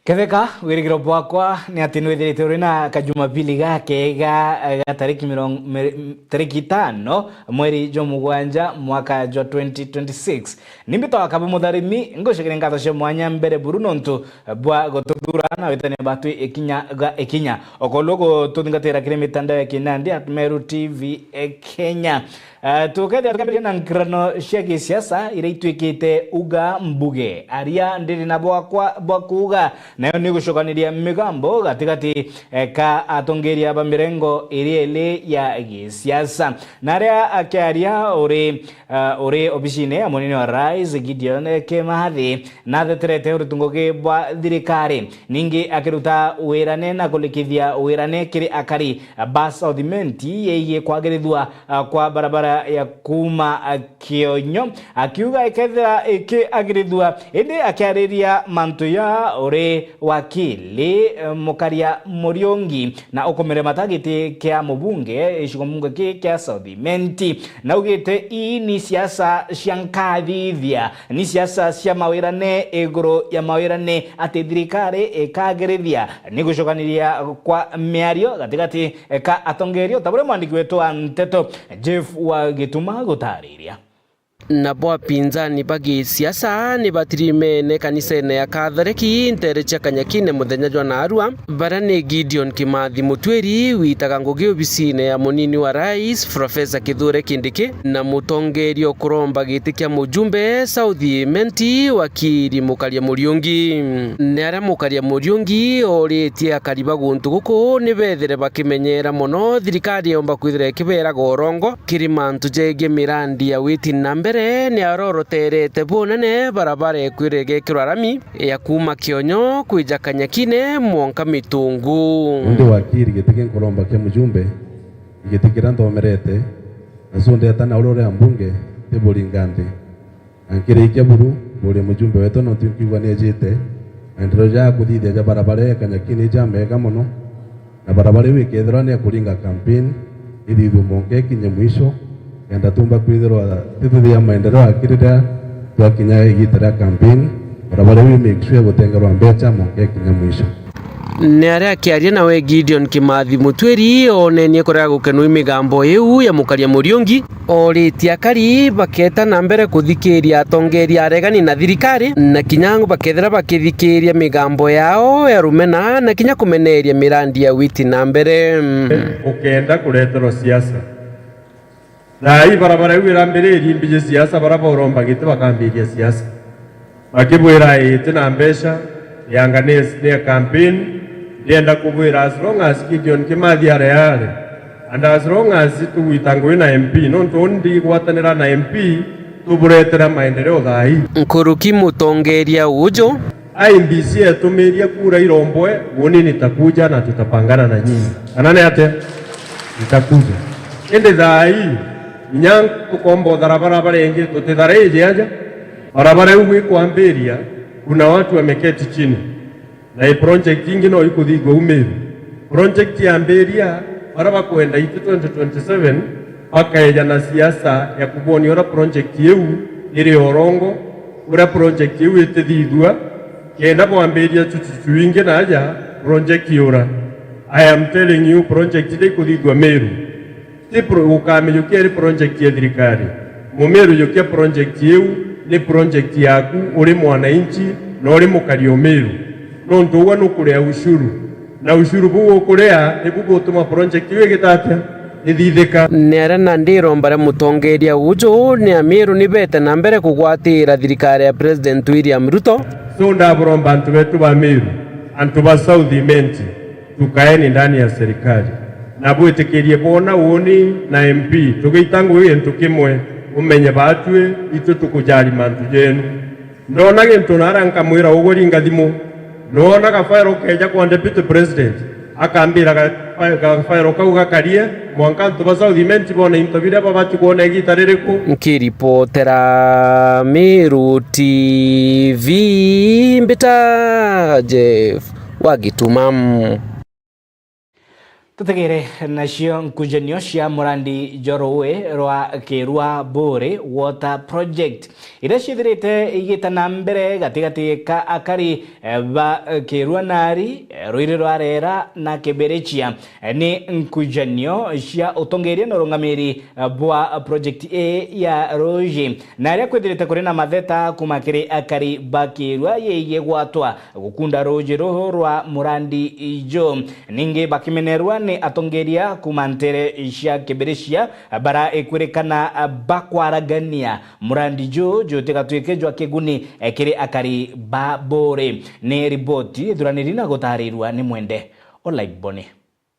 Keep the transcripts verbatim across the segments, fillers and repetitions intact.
Ketheka, wirigiro bwakwa ni ati nwithirite uri na kajumapili gakega ga tariki mirongo, mi-, tariki itano mweri jwa mugwanja mwaka jwa twenty twenty-six. Ni mbitwa Kabi Mutharimi, ngucokeria ngatho cia mwanya mbere buru nontu bwa gututhura na witania batwi ikinya ga ikinya. Okorwo gututhingatira kiri mitandao ya kinandi at Meru T V Kenya. Eh, tukethira tukiambiria na nkarano cia gisiasa iria itwikite uga mbuge, aria ndiri na bwakwa bwa kuuga, nayo ni gucokaniria migambo gatigati, eh, ka atongeria ba mirengo iri iri ya gisiasa. Na aria akiaria uri, eh, uri obicine ya munini wa rais Gideon Kimathi, natheterete uritu ngugi bwa thirikari. Ningi akiruta wirane na kurikithia wirane kiri akari ba South Imenti yegie kwagirithua, ah, kwa barabara ya kuuma, ah, Kionyo, akiuga ikethira ikiagirithua, indi akiariria mantu ya uri wakili, eh, Mukaria Muriungi, na ukumire matagiti kia mubunge icigo mbunge ki kia South Imenti. Naugite ii ni siasa cia nkathithia, ni siasa cia mawirane iguru ya mawirane ati thirikari ikagirithia ni gucokaniria kwa miario gatigati ka atongeria, ta buria mwandiki wetu wa nteto Jeff wa Gituma gutariria. Nabo apinzani ba gisiasa ni batirimene kanisene ya Katholeki ntere cia Kanyakine muthenya jwa naarua, baria ni Gideon Kimathi Mutwiri witaga ngugi obisine ya munini wa rais, Profesa Kithure Kindiki, na mutongeria ukuromba giti kia mujumbe South Imenti, wakiri Mukaria Muriungi. Ni aria Mukaria Muriungi oritie akari ba guntu guku ni bethire bakimenyera mono thirikari yomba kwithira ikiberaga urongo kiri mantu jegie mirandi ya witi na mbere, ni aroroterete bunene barabara ikwire igekirwa rami ya kuuma Kionyo kwija Kanyakine mwanka Mitungu. Undi wakiri giti kia nkuromba kia mujumbe, giti kiria nthomerete, na so ndeta na uria uria mbunge, ti buringa nthi. Na nkirikia buru, buri mujumbe wetu, nontu nkiigua ni ejite, maendeleo ja kuthithia ja barabara ya Kanyakine ja mega mono, na barabara iu ikethirwa ni ya kuringa campaign, ithithue mwanka ikinye mwisho, kenda tumba kwithirwa tituthia maendeleo akiriria twakinya igita ria campaign, barabara iu make sure gutengerwa mbecha mwanka ikinye mwisho. Ni aria akiaria nawe Gideon Kimathi Mutwiri onenie kuria gukenwa i migambo iu ya Mukaria Muriungi, oritie akari baketa na mbere kuthikiria atongeria aregani na thirikari, na kinya bakethira bakithikiria migambo yao ya rumena na kinya kumeneria mirandi ya witi na mbere. Ukenda kureterwa siasa, thaa ii barabara iu irambiririe mbiji siasa, bara boromba giti bakambiria siasa. Bakibwira iti na mbeca, yanga ni, ni a campaign, ndienda kubwira as long as Gideon Kimathi are are, and as long as tugwita ngugi na M P, nontu uni ndigwatanira na M P, tuburetera maendeleo thaa ii. Nkuruki mutongeria uju, I E B C etumiria kura irombwe, uni nitakuja na tutapangana na nyinyi. Kana ni atia? Nitakuja. Indi thaa ii, inya tukomba uthara barabara ingi, tutithara iji aja. Barabara iu ikwambiria, kuna watu wameketi chini. Na i project ingi no ikuthithua u Meru. Project yambiria, bara bakwenda itu twenty twenty-seven, bakaeja na siasa ya kubonia uria project iu iri orongo, uria project iu itithithua, kenda bwambiria chuchuchu ingi na aja, project yura. I am telling you, project ndikuthithua Meru. Ti pro-, ukamenya ukiari project ya thirikari. Mumiru, jukia project iu ni project yaku, uri mwananchi na uri mukari o Meru. Nontu ugwe nukuria ushuru. Na ushuru buu ukuria nibu butuma project iu igita atia? Ithithika. Ni aria nandi iromba ria mutongeria uju ni Amiru ni bete na mbere kugwatira thirikari ya President William Ruto. So ndaburomba antu betu ba Meru, antu ba South Imenti, tukaeni ndani ya serikali. Na bwitikirie bona uni na M P, tugiita ngugi gintu kimwe, umenye batwi itu tukujari mantu jenu. Ndona gintu nara nkamwira ugwe ringa thimu. Nona gafairo keja kwa deputy president, akambira ga-, ga-, gafairo kau gakarie, mwanka antu ba South Imenti bone into biria babati kwona igita ririku. Nkiripotera Meru T V, mbita Jeff wa Gituma. Tutegere nacio nkujanio cia murandi jwa ruui rwa Kirua Buri Water Project, iria ciithirite igita na mbere gatigati ka akari, eh, ba, eh, Kirua Nari, eh, Ruiri rwa Rera na Kibirichia. Eh, ni nkujanio cia utongeria na urungamiri, eh, bwa project ii ya ruuji, na aria kwithirite kuri na matheta kuma kiri akari ba Kirua yegii gwatwa gukunda ruuji ruu rwa murandi juu. Ningi bakimenerwa ni atongeria kuma ntere cia Kibirichia, bara ikwirikana bakwaragania murandi juu jutigatwike jwa kiguni kiri akari ba Buri. Ni riboti ithuraniri na gutaarirua ni Mwende Olaiboni.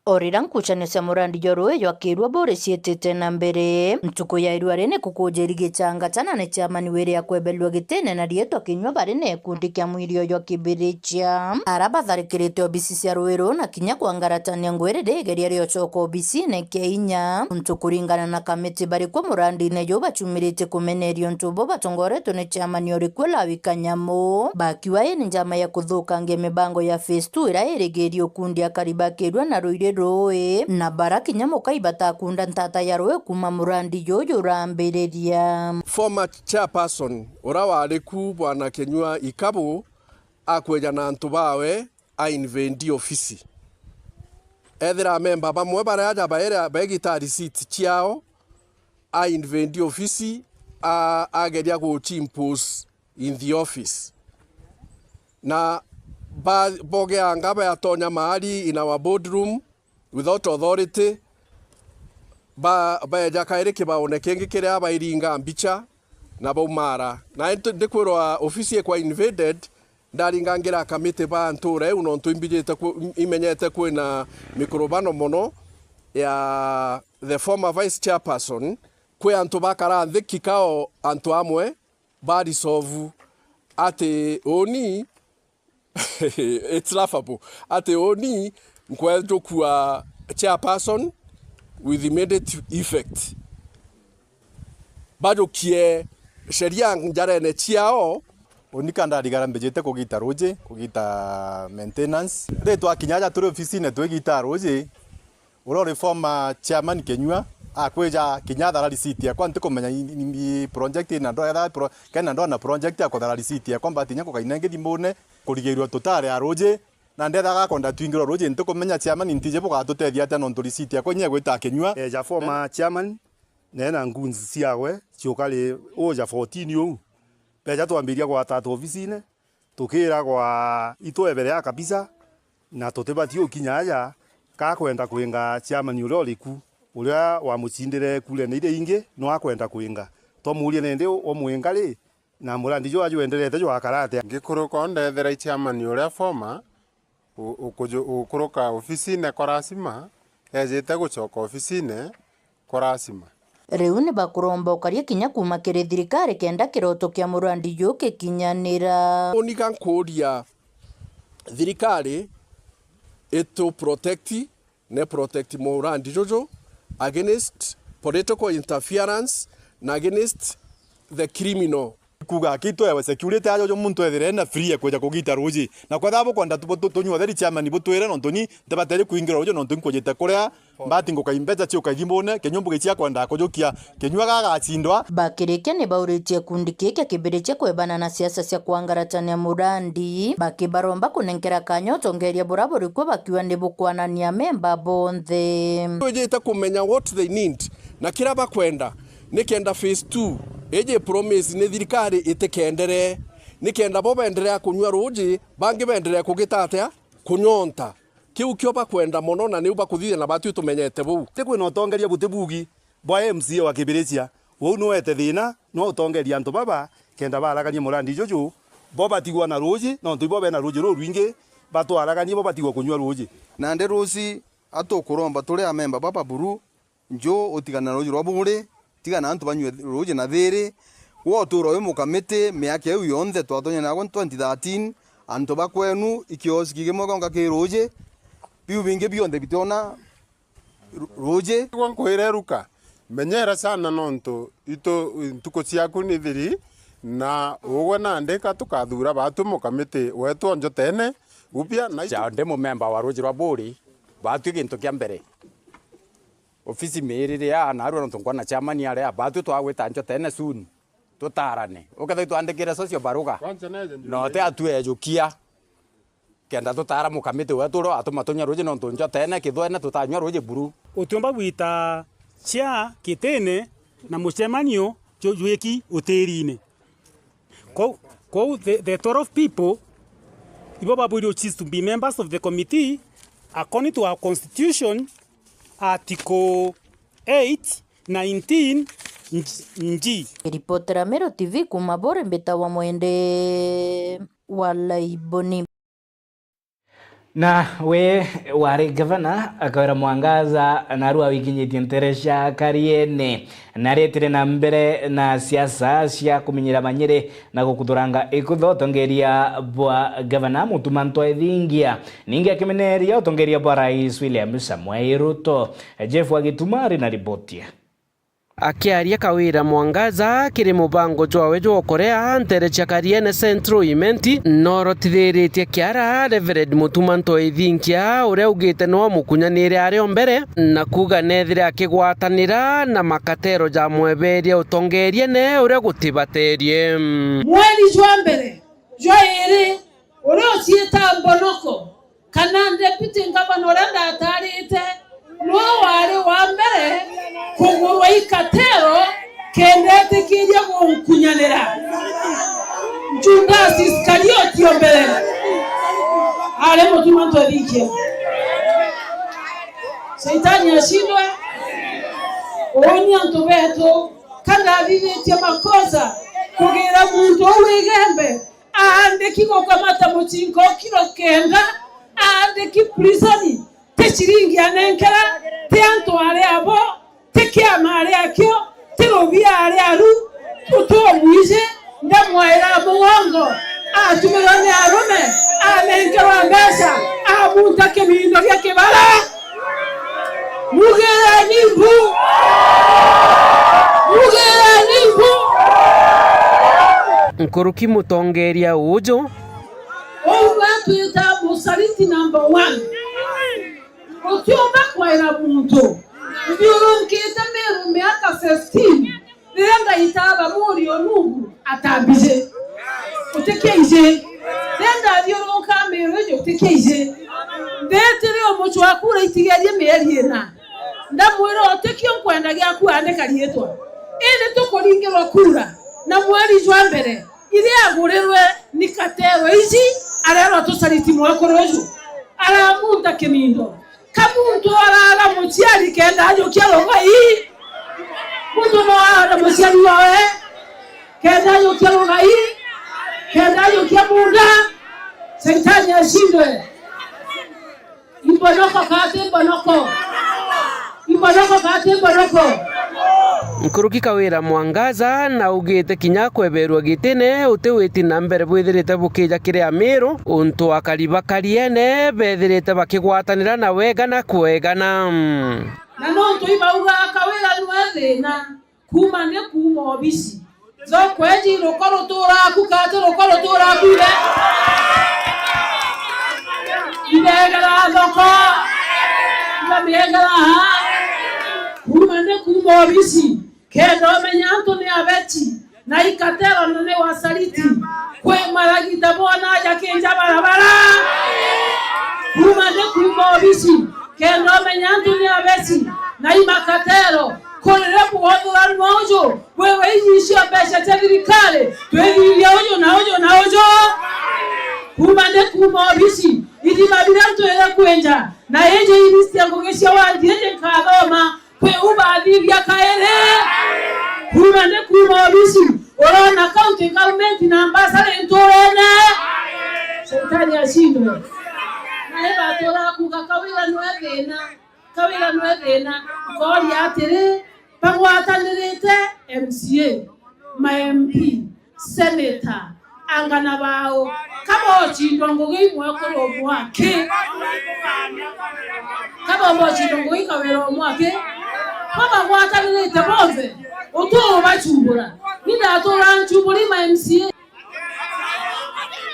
O riria nkucanio cia murandi jwa ruui jwa Kirua Buri ciitite na mbere, ntuku ya irua ri ni kukunjiri gichanga chana ni chairman wiri akwebelua gitine na riitwa Kinyua bari na gikundi kia mwirio jwa Kibirichia, ara batharikirite obisi cia ruui ruu na kinya kwangaratania ngwiriri igeria ria ucoka obisine kia inya. Untu kuringana na kamiti bari kuo murandine juu bachumirite kumeneria untu bo batongoretwe ni chairman uriku Lawi Kanyamu, bakiuga ii ni njama ya kuthukangia mibango ya phase two iria irigiirie ukundi akari ba Kirua na Ruiri ruui, na bara kinya mukai batakunda ntata ya ruui kuma murandi juju urambiriria. Former chairperson uria wari ku, Bwana Kinyua Ikabu, akweja na antu bawe a invade ofisi. Ethira amemba bamwe baria aja baere begita receipt ciao, a invade ofisi, a-, ageria guchimpose in the office. Na ba-, bogeanga beatonya mahali in our boardroom without authority, ba-, baeja kairi kibaone kingi kiria bairinga mbicha na baumara. Na ndi-, ndikwirwa ofisi ikwa invaded, ndaringangira kamiti ba ntura iu, nontu imbijite ku-, imenyete kwina mikurubano mono ya the former vice chairperson, kwi antu bakara nthi kikao, antu amwe ba resolve ati uni, it's laughable, ati uni nkwejukua chairperson with immediate effect. Bajukie sheria njarene ciao. Uni ka ndarigara mbijite kugita ruuji, kugita maintenance. Ri twakinya aja turi ofisine twigita ruuji, uria uri former chairman Kinyua akwija kinya athara receipt yakwa, ntikumenya i, i, i project ina ndo etha pro-, kena ndo na project akuthara receipt yakwa, mbatinya kukaina ingi thimune, kurigirua tutari a ruuji, na ndethaga akwenda twingirwa ruuji, ntikumenya chairman ntiji bugatutethia atia nontu receipt yakwa inya igwita Kinyua. Eja former chairman, nena goons ciawe ciukari uja fourteen uu, beja twambiria gwatata ofisine, tukiragwa itwebere a kabisa, na tutibati ukinya aja, ka kwenda kwinga chairman uria uri ku, uria wamucindire kurene iria ingi, no akwenda kwinga. Twamuria nende umwinga ri, na murandi juu ajwenderete jwakara atia? Ngikuruka o ndethera i chairman uria former, u-, ukuju-, ukuruka ofisine kwa rasima, ejite gucoka ofisine kwa rasima. Riu ni bakuromba ukaria kinya kuma kiri thirikari kenda kiroto kia murandi juu gikinyanira. Uni ka nkuria thirikari itu protect, ne protect murandi juju against political interference na against the criminal. Kuga ki twewe security ajo jo muntu ethire ena free ya kweja kugita ruuji. Na kwethira bukwenda tu-, tu-, tunyuotheri chairman butwire, nontu ni ntibateri kuingira ruuji, nontu nkujite kuria mbati nguka imbeca ciuka ithimune, Kinyua mbugi cia kwenda kujukia, Kinyua gagacindwa. Bakirikia ni bauritie kundi kii kia Kibirichia kwebana na siasa cia kwangaratania murandi, bakibaromba kunenkera kanya utongeria bura buri kuo bakiuga ni bukwanania memba bonthe. Twijite kumenya what they need na kiria bakwenda, nikenda phase two iji promise ni thirikari itikendere, nikenda bo beenderea kunyua ruuji, bangi beenderea kugita atia? Kunyonta. Kiu kio bakwenda mono, na niu bakuthithia na batwi tumenyete buu. Ti kwina utongeria buti bugi bwa M C A wa Kibirichia. Uu nuete thina, no utongeria antu baba, kenda baaragania murandi juju, bo batigwa na ruuji, nontu ibo bena ruuji rurwingi, batwaraganie bo batigwa kunyua ruuji. Nandi ruuji atukuromba turi amemba baba buru, nju utigane na ruuji rwa buri, tigana antu banyue ruuji na thiri. Gwe utura wi mukamiti miaka iu yonthe, twatonyana nagwe twenty thirteen, antu ba kwenu, ikioski kimwe gionka ki ruuji, biu bingi bionthe bitiona ru-, ruuji. Igwe nkwire ruka, menyera sana nontu itu ntuku ciaku ni thiri, na ugwe nandi ka tukathura batu mukamiti wetu o njotene, gupia na itu. Ndi mumemba wa ruuji rwa Buri, Batwi gintu kia mbere, ofisi miirire aa naarua nontu nkwana chairman aria, batwi twagwita njotene soon, tutaarane. Ukethira itwandikire social baruga, na uti atu ejukia, kenda tutaara mukamiti wetu uria watuma tunywa ruuji, nontu njotene kithwene tutanywa ruuji buru. Utiumba gwita chia kitine na mucemanio ju-, jwiki utiirine. Kou, kou the, the twelve people ibo babwirwe choose to be members of the committee according to our constitution, article eight, nineteen, G. Ripotera Meru T V kuuma Buri, mbitawa Mwende wa Laiboni. Na we wari gavana, Kawira Mwangaza, naarua wikinyitie ntere cia Kariene, na aretire na mbere na siasa cia kuminyira manyiri na gukuthuranga ikutho utongeria bwa gavana Mutuma M'Ethingia. Ningi akimeneria utongeria bwa Rais William Samoei Ruto. Jeff wa Gituma ari na riboti. Akiaria Kawira Mwangaza kiri mubango jwawe jwa ukorea ntere cia Kariene Central Imenti, norotithiritie kiara Reverend Mutuma M'Ethingia, uria augite no mukunyanire ari o mbere, na kuuga nethire akigwatanira na makatero ja mweberia utongeriene uria gutibaterie. Mweri jwa mbere, jwa iri, uria uciita Mbonoko, kana deputy governor uria ndataarite, nuu waari wa mbere kugurwa ikatero kenda etikiria gunkunyanira. Judas Iskarioti o mbere aari Mutuma M'Ethingia. Shaitani ashindwe. Uuni antu betu, kana athithitie makosa kugira muntu uu Igembe, aandiki gukamata mucinga o kiro kenda, aandiki prison, ti ciringi anenkera, ti antu ari abo, ti kiama ari akio, ti rubia ari aru, tutumwiji, ndamwaira mugongo, atumirwa ni arume, anenkerwa mbeca, amunta kimindo gia kibara. Mugireni mbu! Mugireni mbu! Nkuruki mutongeria uju. Uu we twita musaliti number one. Utiumba kwaira muntu. Nthiurunkite Meru miaka fifteen. Riria ndaitaga Muriu Nungu atambiji. Utikiaiji. Riria ndathiurunka Meru iji utikiaiji. Nditire umucwaku uraitigerie mieri ina. Ndamwira utikio nkwenda giaku andika riitwa. Indi tukuringirwa kura na mweri jwa mbere iria agurirwe ni Katero iji arerwa tucariti mwekuru uju. Aramunta kimindo. Ka muntu araga muciari kenda ajukia rugai? Muntu no araga muciari wawe kenda ajukia rugai? Kenda ajukia munda? Shaitani ashindwe. Imbonoko kati imbonoko. Imbonoko kati imbonoko. Nkuruki Kawira Mwangaza naugite kinya kweberua gitine uti witi na mbere bwithirite bukija kiri Amiru, untu akari ba Kariene bethirite bakigwatanira na wega na kwegana. Na nontu ibauga Kawira nwe thina, kuuma ndi kuuma obisi. Zo kweji ruko rutura ku kati ruko rutura ku ibe. Ibegera thoko. Ibamiegera ha. Kuuma ndi kuuma obisi. Kenda umenya antu ni abeti, na ikatero na ni wasaliti. Kwi maragita bona aja kinja barabara. Kuuma ndi kuuma obisi, kenda umenya antu ni abeti, na imakatero. Kurire bwothuranua uju, bwewe inyisia mbeca cia thirikari, twithithia uju na uju na uju. Kuuma ndi kuuma obisi, ithima biria ntwire kwinja, na iji iristi ya ngugi cia wandi iji nkathoma, kwi u bathithia kairi. Kuuma ndi kuuma obisi, urona county government na ambassador nturene. Shetani ashindwe. Na ibatura kuuga Kawira nwe thina. Kawira nwe thina. Nkooria atiri, bagwatanirite M C A, ma M P, senator, angana bao, ka bocindwa ngugi imwe kuri umwe aki? Ka bo bocindwa ngugi Kawira umwe aki? Bo bagwatanirite bonthe, uti ubacumbura. Ni ndatura ncumburi ma M C A.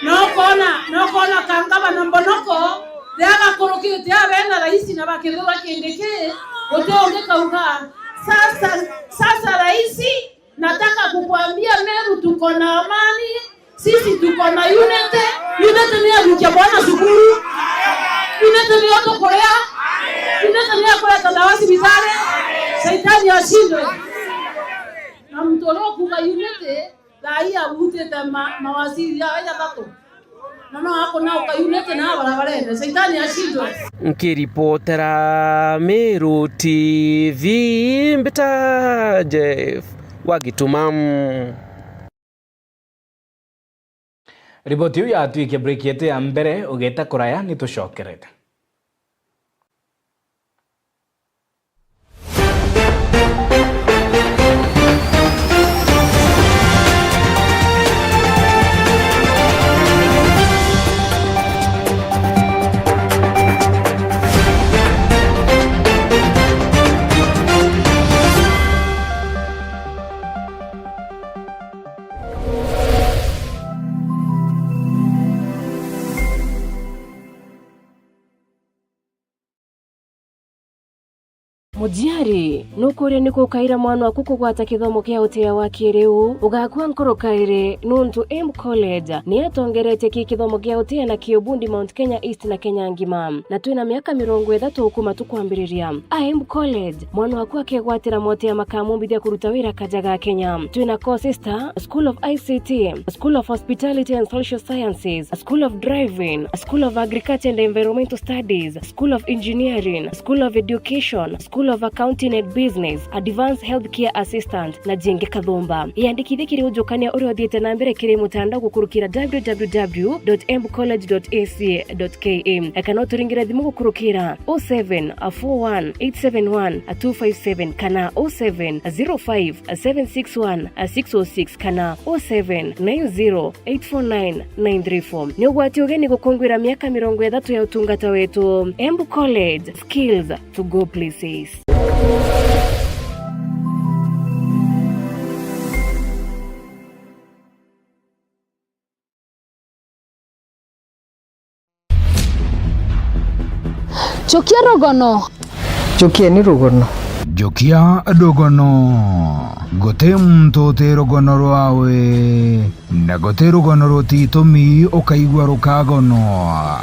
Nokoona, nokoona ka ngavana Mbonoko, Riria bakurukite abena raisi na bakithura kindi ki, guti ungi kauga, "Sasa, sasa raisi, nataka kukuambia Meru tuko na amani, sisi tuko na unity." Unity ni ya gwikia bwana cukuru, unity ni yo tukuria, unity ni ya kureta dawa cibitari. Shaitani ashindwe. Na muntu uria ukuuga unity, thaa hii abutite ma-, mawaziri awe jathatu. Na no akunauka unity na barabarene. Shaitani ashindwe. Nkiripotera Meru T V, mbita Jeff wa Gituma. Riboti iu yatwikia break yetu ya mbere, ugeta kuraya ni tucokerete. Mujiari, nukuria niku ukaira mwana waku kugwata kithomo kia utia wa kiriu? Ugakua nkoro kairi, nuntu Embu College ni yatongeretie ki kithomo kia utia na ki ubundi Mount Kenya East na Kenya ngima, na twina miaka mirongo ithatu kuma tukwambiriria. A Embu College, mwana waku akegwatira motia makamumbithia kuruta wira kaja ga Kenya. Twina courses ta School of I C T, School of Hospitality and Social Sciences, School of Driving, School of Agriculture and Environmental Studies, School of Engineering, School of Education, School of Accounting and Business, Advanced Healthcare Assistant, na jingi kathumba. Iyandikithie kiri ujukania uria uthiite na mbere kiri mutandao gukurukira w w w dot embu college dot a c dot k a, kana uturingire thimu gukurukira oh seven four one eight seven one two five seven kana oh seven zero five seven six one six oh six kana oh seven nine zero eight four nine nine three four. Ni ugwati ugeni gukungwira miaka mirongo ithatu ya utungata wetu. Embu College, skills to go places. Jukia rugono. Jukieni rugono. Jukia rugono. Guti muntu uti rugono rwawe, na guti rugono rutitumi ukaigua rukagonwa.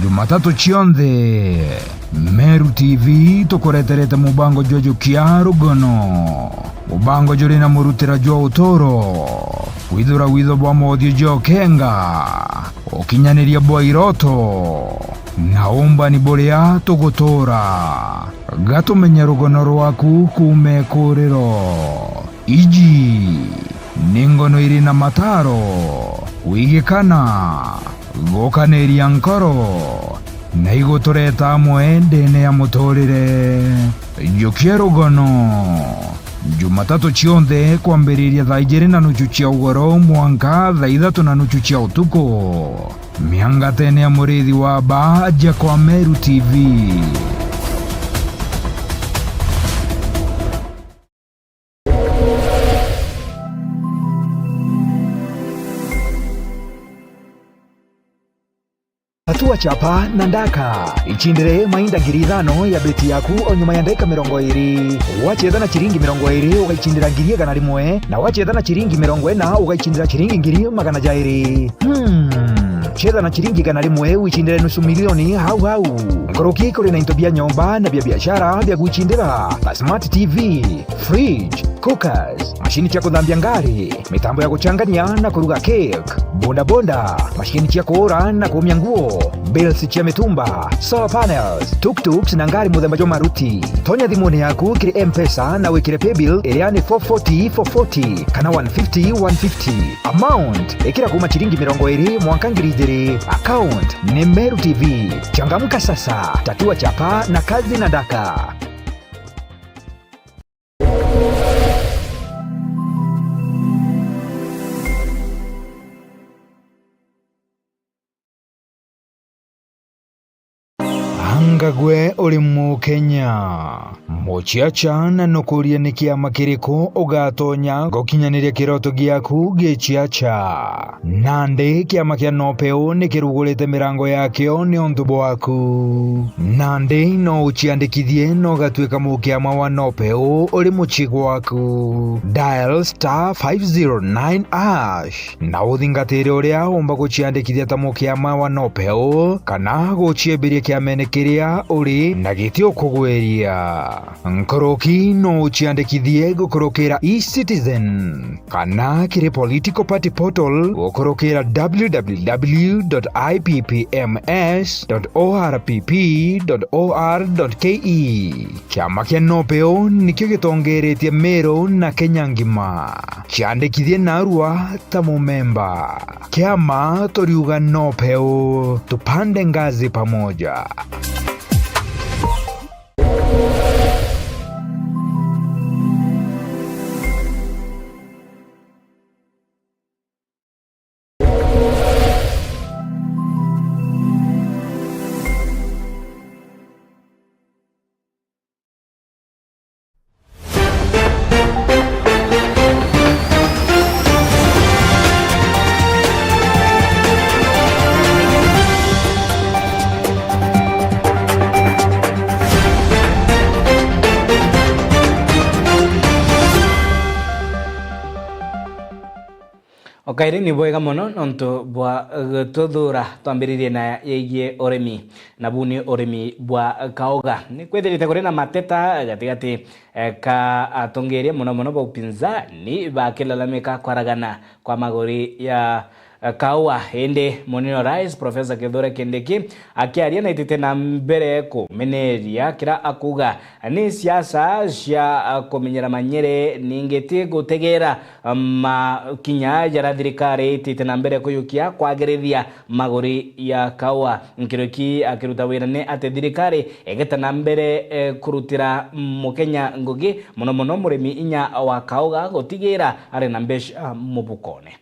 Jumatatu cionthe, Meru T V tukureterete mubango jwa Jukia rugono. Mubango juri na murutira jwa uturo, kwithura witho bwa mothiu jwa ukenga, ukinyaniria bwa iroto, na umbani buria tugutura. Gatumenye rugono rwaku kuuma ikuriro. Iji ni ngono iri na mataro, kwigikana, gukaniria nkoro, na igutureta amwe ndene ya muturire. Jukia rugono. Jumatatu cionthe kwambiriria thaa ijiri na nuchu cia ugoro mwanka thaa ithatu na nuchu cia utuku, miangatene ya murithi wa ba aja kwa Meru T V. Tatua chapa na ndaka. Ichindire mainda ngiri ithano ya beti yaku o nyuma ya ndagika mirongo iri. Wachetha na chiringi mirongo iri, ugaichindira ngiri igana rimwe, na wachetha na chiringi mirongo ina, ugaichindira chiringi ngiri magana jairi. Hmm. Chetha na chiringi igana rimwe, wichindire nusu milioni hau hau. Nkuruki kuri na into bia nyomba na bia biashara bia gwichindira, ta smart T V, fridge, cookers, mashini cia kuthambia ngari, mitambo ya guchangania na kuruga cake, bodaboda, mashini cia kuura na kuumia nguo, bills cia mitumba, solar panels, tuk-tuks na ngari muthemba jwa Maruti. Tonya thimuni yaku kiri M-Pesa na wikire paybill iria ni four forty four forty kana one fifty one fifty. Amount, ikira kuuma chiringi mirongo iri mwanka ngiri ijiri. Account ni Meru T V. Changamka sasa, tatua chapa na kazi na daka. Anga Gwe uri Mukenya. Muciaca, na nukuria ni kiama kiriku ugatonya gukinyaniria kiroto giaku giciaca? Nandi kiama kia Nopeu ni kirugurite mirango yakio niuntu bwaku. Nandi no uciandikithie na ugatuika mukiama wa Nopeu uri mucii gwaku. Dial star five zero nine hash na uthingatire uria umba guciandikithia ta mukiama wa Nopeu kana guciembiria kiamene kiria uri na giti ukugwiria. Nkuruki no uciandikithie gukurukira eCitizen kana kiri political party portal gukurukira w w w dot i p p m s dot o r p p dot o r dot k e. Kiama kia Nopeu nikio gitongeretie Meru na Kenya ngima. Ciandikithie narua ta mumemba. Kiama turiuga Nopeu, tupande ngazi pamoja. O kairi ni bwega mono nontu bwa gututhuura. Twambiririe na yegie urimi, na bu ni urimi bwa kauga. Ni kwithirite kuri na mateta gatigati, eh, ka atongeria mono mono ba upinzani bakilalamika kwaragana kwa maguri ya, eh, kaua. Indi munini wa rais Professor Kithure Kindiki akiaria naitite na mbere kumeneria kira akuga ni siasa cia, eh, kumenyera manyere, ningi ti gutegera makinya jaria thirikari itite na mbere kuyukia kwagirithia maguri ya kaua. Nkiruki akiruta wira ni ati thirikari igeta na mbere, eh, kurutira mukenya ngugi, mono mono murimi inya wa kauga gutigira ari na mbeca mubukone.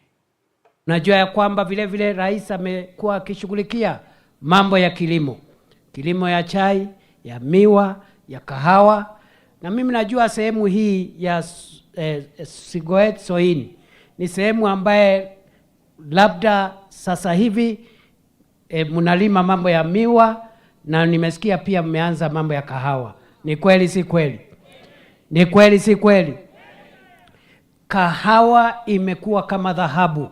Najua ya kwamba vile vile rais amekuwa akishughulikia mambo ya kilimo, kilimo ya chai, ya miwa, ya kahawa. Na mimi najua sehemu hii ya s-, eh, Sigoet Soin ni sehemu ambaye labda sasa hivi, eh, mnalima mambo ya miwa, na nimesikia pia mmeanza mambo ya kahawa. Ni kweli si kweli? Ni kweli si kweli? Kahawa imekuwa kama dhahabu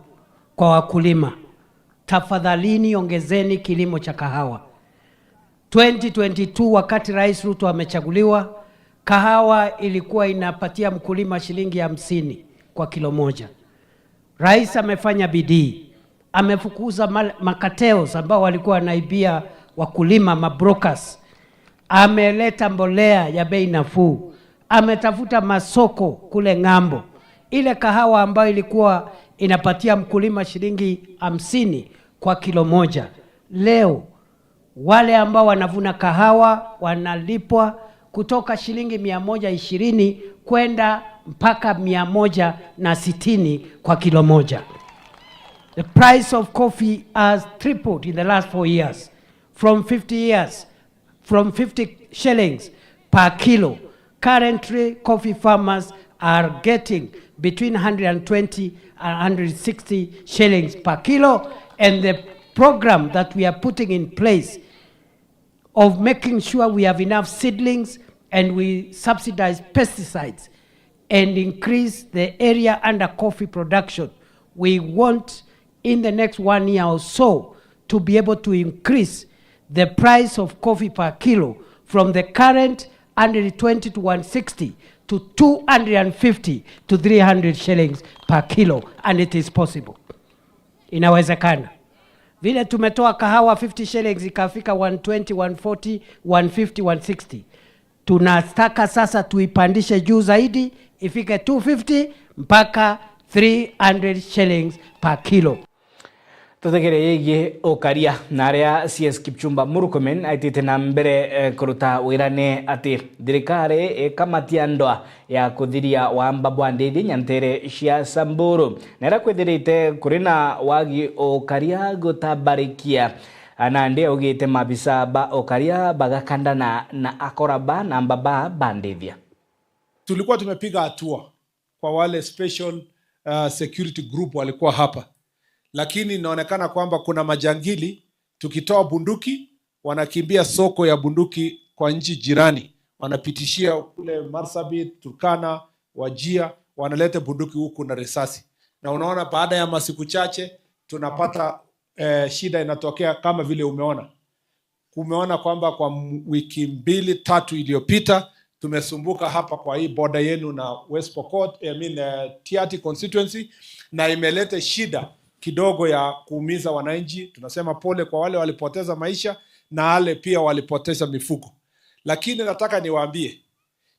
kwa wakulima. Tafadhalini, ongezeni kilimo cha kahawa. Twenty twenty-two, wakati Rais Ruto amechaguliwa, kahawa ilikuwa inapatia mkulima shilingi hamsini kwa kilo moja. Rais amefanya bidii, amefukuza mal-, macartels ambao walikuwa wanaibia wakulima, mabrokers. Ameleta mbolea ya bei nafuu, ametafuta masoko kule ng'ambo. Ile kahawa ambayo ilikuwa inapatia mkulima shilingi hamsini kwa kilo moja, leo wale ambao wanavuna kahawa wanalipwa kutoka shilingi mia moja ishirini kwenda mpaka mia moja na sitini kwa kilo moja. The price of coffee has tripled in the last four years, from fifty years, from fifty shillings per kilo. Currently, coffee farmers are getting between hundred and twenty and hundred sixty shillings per kilo, and the program that we are putting in place of making sure we have enough seedlings and we subsidize pesticides and increase the area under coffee production. We want in the next one year or so to be able to increase the price of coffee per kilo from the current hundred twenty to one sixty to two hundred and fifty to three hundred shillings per kilo, and it is possible. Inawezekana. Vile tumetoa kahawa fifty shillings ikafika one twenty, one forty, one fifty, one sixty. Tunataka sasa tuipandishe juu zaidi, ifike two fifty mpaka three hundred shillings per kilo. Tutegere yegie ukaria, na aria C S Kipchumba Murkomen aitite na mbere, eh, kuruta wira ni ati thirikari ikamatia ndoa ya kuthiria wamba bwa ndithi nyantere cia Samburu. Na iria kwithirite kuri na wagi ukaria gutabarikia, Nandi augite mabisa ba ukaria bagakandana na akora ba namba ba bandithia. Tulikuwa tumepiga hatua kwa wale special, uh, security group walikuwa hapa, lakini inaonekana kwamba kuna majangili, tukitoa bunduki, wanakimbia soko ya bunduki kwa nchi jirani, wanapitishia kule Marsabit, Turkana, Wajir, wanalete bunduki huku na risasi. Na unaona, baada ya masiku chache tunapata, eh, shida inatokea kama vile umeona. Kumeona kwamba kwa m-, wiki mbili tatu iliyopita tumesumbuka hapa kwa hii border yenu na West Pokot, I mean, eh, Tiaty constituency, na imeleta shida kidogo ya kuumiza wananchi. Tunasema pole kwa wale walipoteza maisha na wale pia walipoteza mifugo. Lakini nataka niwaambie,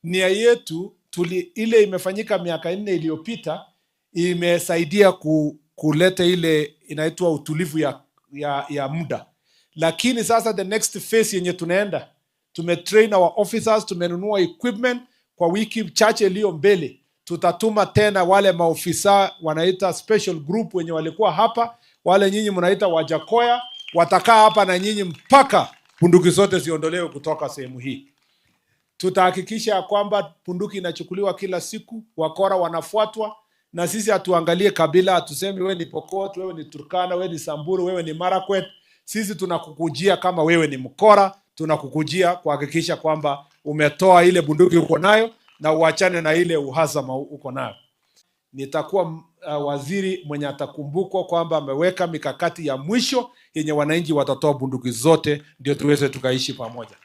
nia yetu tuli-, ile imefanyika miaka nne iliyopita imesaidia ku-, kuleta ile inaitwa utulivu ya, ya, ya muda. Lakini sasa the next phase yenye tunaenda, tumetrain our officers, tumenunua equipment. Kwa wiki chache iliyo mbele, tutatuma tena wale maofisa wanaita special group wenye walikuwa hapa, wale nyinyi mnaita Wajakoya, watakaa hapa na nyinyi mpaka bunduki zote ziondolewe kutoka sehemu hii. Tutahakikisha ya kwamba bunduki inachukuliwa kila siku, wakora wanafuatwa, na sisi hatuangalie kabila, hatusemi wewe ni Pokot, wewe ni Turkana, wewe ni Samburu, wewe ni Marakwet. Sisi tunakukujia kama wewe ni mkora, tunakukujia kuhakikisha kwamba umetoa ile bunduki uko nayo na uachane na ile uhasama uko nayo. Nitakuwa, uh, waziri mwenye atakumbukwa kwamba ameweka mikakati ya mwisho yenye wananchi watatoa bunduki zote ndio tuweze tukaishi pamoja.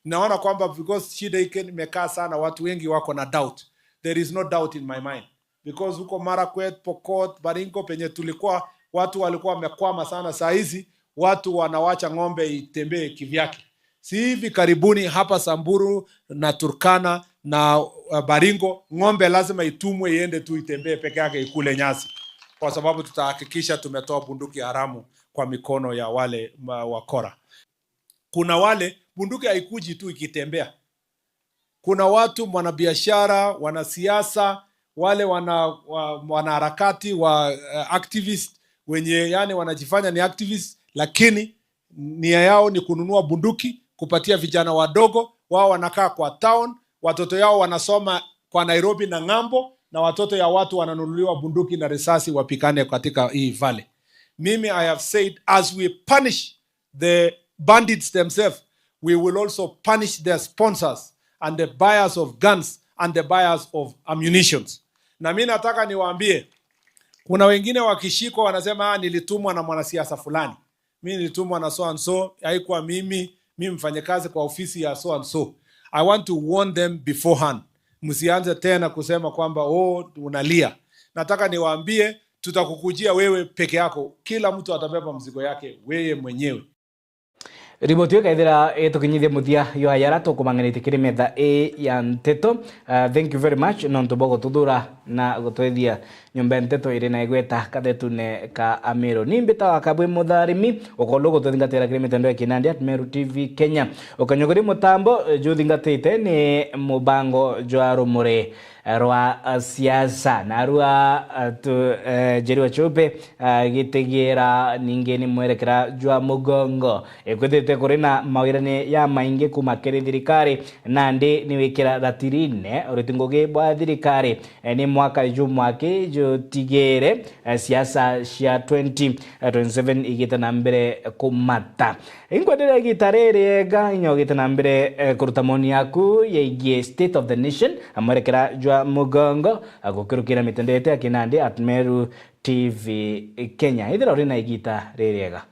Naona kwamba because shida hii imekaa sana, watu wengi wako na doubt. There is no doubt in my mind. Because huko Marakwet, Pokot, Baringo penye tulikuwa, watu walikuwa wamekwama sana, saa hizi watu wanawacha ng'ombe itembee kivyake. Si hivi karibuni hapa Samburu na Turkana na, uh, Baringo, ng'ombe lazima itumwe iende tu itembee peke yake ikule nyasi, kwa sababu tutahakikisha tumetoa bunduki haramu kwa mikono ya wale ma-, wakora. Kuna wale bunduki haikuji tu ikitembea. Kuna watu, mwanabiashara, wanasiasa, wale wana-, wa-, wanaharakati wa, uh, activist, wenye yani wanajifanya ni activist, lakini nia yao ni kununua bunduki, kupatia vijana wadogo. Wao wanakaa kwa town, watoto yao wanasoma kwa Nairobi na ng'ambo, na watoto ya watu wananunuliwa bunduki na risasi wapigane katika hii valley. Mimi, I have said, as we punish the bandits themselves, we will also punish their sponsors and the buyers of guns and the buyers of ammunitions. Na mi nataka niwaambie, kuna wengine wakishikwa wanasema, "Ah, nilitumwa na mwanasiasa fulani. Mi nilitumwa na so and so, haikuwa mimi, mi mfanye kazi kwa ofisi ya so and so." I want to warn them beforehand. Msianze tena kusema kwamba, "Oh, unalia." Nataka niwaambie, tutakukujia wewe peke yako. Kila mtu atabeba mzigo yake, wewe mwenyewe. Riboti iyo ikaithira itukinyithia muthia yo ayara tukumang'anitie kiri metha ii ya nteto. Uh, thank you very much nontu bwa gututhura na gutwethia nyomba ya nteto iri na igweta kathetune ka Amiru. Ni mbitawa Kabwi Mutharimi, ukorwo gututhingatira kiri mitandao ya kinandi at Meru T V Kenya. Ukanyua kiri mutambo, eh, juthingatite ni mubango jwa Rumuri rwa siasa. Narua, eh, tu, eh, Njeri wa Chupi, eh, gitigira ningi ni mwerekera jwa mugongo. Ikwithite kuri na mawirani ya maingi kuma kiri thirikari, nandi ni wikira ratirine uriti ngugi bwa thirikari, eh, ni mwaka ju mwaki jutigire, eh, siasa cia twenty twenty-seven igite na mbere kumata. Inkwenderea igita ririega, inya ugite na mbere, eh, kuruta maoni yaku yaigie State of the Nation, amwerekera jwa mugongo, agukirukira mitandao yetu ya kinandi at Meru T V Kenya. Ithira uri na igita ririega.